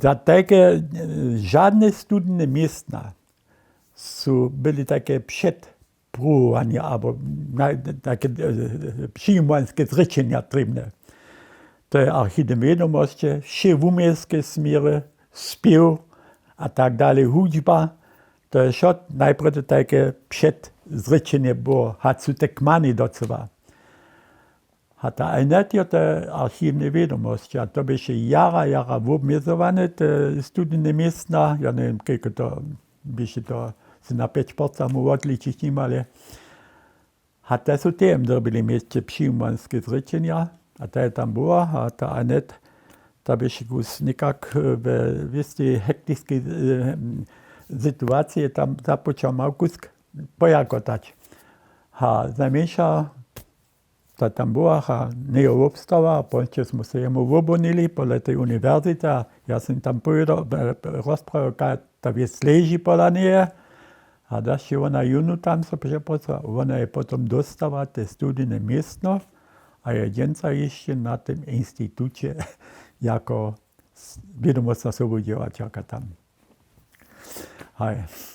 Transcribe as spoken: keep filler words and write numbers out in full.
Za tajke žadne studijne městna su byli tajke předpruwowanja abo take přijimwanske zrěčenja trěbne. To je archiwne wědomosće, wšě wuměłske směry, spěw a tak dalej, hudźba. To je wšo najprjedy tajke předzrěčenje było, hač su te kmany docyła. A ta Anette jo te archiwne wědomosće, a to běše jara jara wobmjezowane te studijne městna, ja njewěm kejko to běše, to sy na pjeć porca móhł wotličić nimale. A te su tejem dyrbili měć te přijimwanske zrěčenja. A ta je tam była a ta Anette, ta běše kus někak we wěstej hektiskej situaciji tam započała małkusk pojakotać. A znajmjeńša ta tam była a njejo wobstała a pońće smy se jemu wobhonili podle tej uniwersity a ja sym tam powědał, rozprawił kaj ta wěc leži pola njeje. A daž je wona jónu tam so přeprosyła, wona je potom dóstała te studijne městno a je dźensa hišće na tym instituće jako wědomostna sobudźěłaćerka tam. Haj.